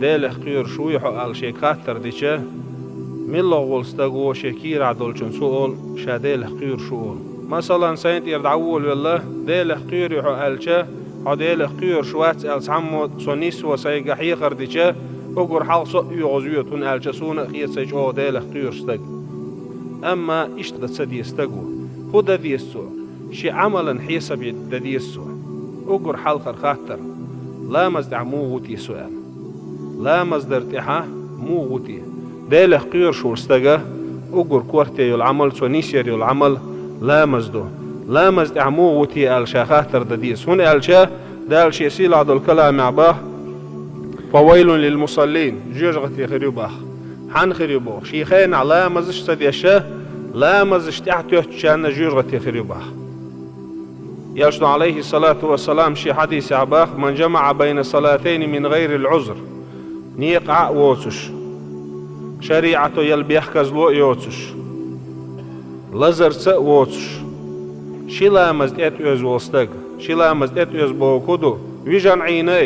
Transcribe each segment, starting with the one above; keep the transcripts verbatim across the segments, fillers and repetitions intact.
Делах кхоьруш вуй хьо аьлла шега хаттар дича, миллагӀа волу стаг ву шен кийрахь долчунна цо олу ша Делах кхоьруш ву олу. Масалан, сайна тӀера дӀаволавелла, Делах кхоьруй хьо аьлча, хьо Делах кхоьруш вац аьлла цхьаммо со нисво сайга хьехар дича, уггар хьалха со а оьгӀаз воьду, хӀунда аьлча суна а хета сайн чӀогӀа Делах кхоьруш стаг. Амма иштта дан ца деза стаг ву. ХӀун дан деза цо? Шен Ӏамалан хьесап дан деза цо. Уггар хьалхара хаттар: ламаз тӀехь муха ву те со аьлла? Ламаз дар тӀехьа муха ву те? Делах кхоьруш волу стага уггар корта йолу Ӏамал, цо нисъяр йолу Ӏамал ламаз ду. Ламаз тӀехь муха ву те аьлла ша хаттар дан деза. ХӀунда аьлча Дала шен сийлахь долу каламехь баха: «Фавайлун лил мусаллин», жоьжахати хир ю баха. Хьанна хир ю боху? Шен хенахь ламазаш ца деш, ламазаш тӀехь тоьттучарна жоьжахати хир ю баха. Элчано, алейхиссалату вассалам, шен хьадисехь баха: «Ман жамаӀа байна салатайни мин гайрил Ӏузр». Некъа а воцуш, шариӀато ял бехказло а йоцуш, лазарца а воцуш, ши ламаз тӀетӀоьзна волу стаг, ши ламаз тӀетӀоьзна бохург хӀун ду? Вижина Ӏийна,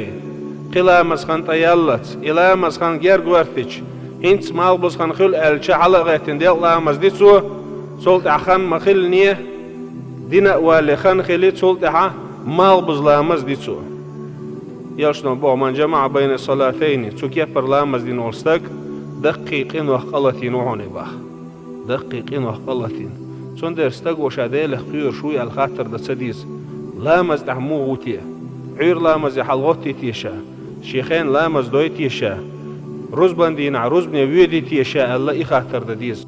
кхин ламаз хан тӀеяллалц, и ламаз хан герга гӀоьртича, хӀинца малхбуза хан хуьлу аьлча, хьала а гӀеттина, делкъа ламаз ди цо, цул тӀаьхьа хан ма-хиллинехь, дина а валале хан хили, цул тӀаьхьа малхбуза ламаз ди цо. Элчано боху: «Ман жамаӀа байна салатайни», цу кепара ламаз дина волу стаг даккхий къинойх къа латийна ву хьуна баха. Даккхий къинойх къа латийна. Цундела стаго ша Делах кхоьруш вуй аьлла хаттар дан ца деза. Ламаз тӀехь муха ву те? Ӏуьйра ламазе хьалагӀоттий те ша? Шен хенахь ламаз дой те ша? Рузбан дийнахь рузбане воьдий те ша аьлла, и хаттар дан деза.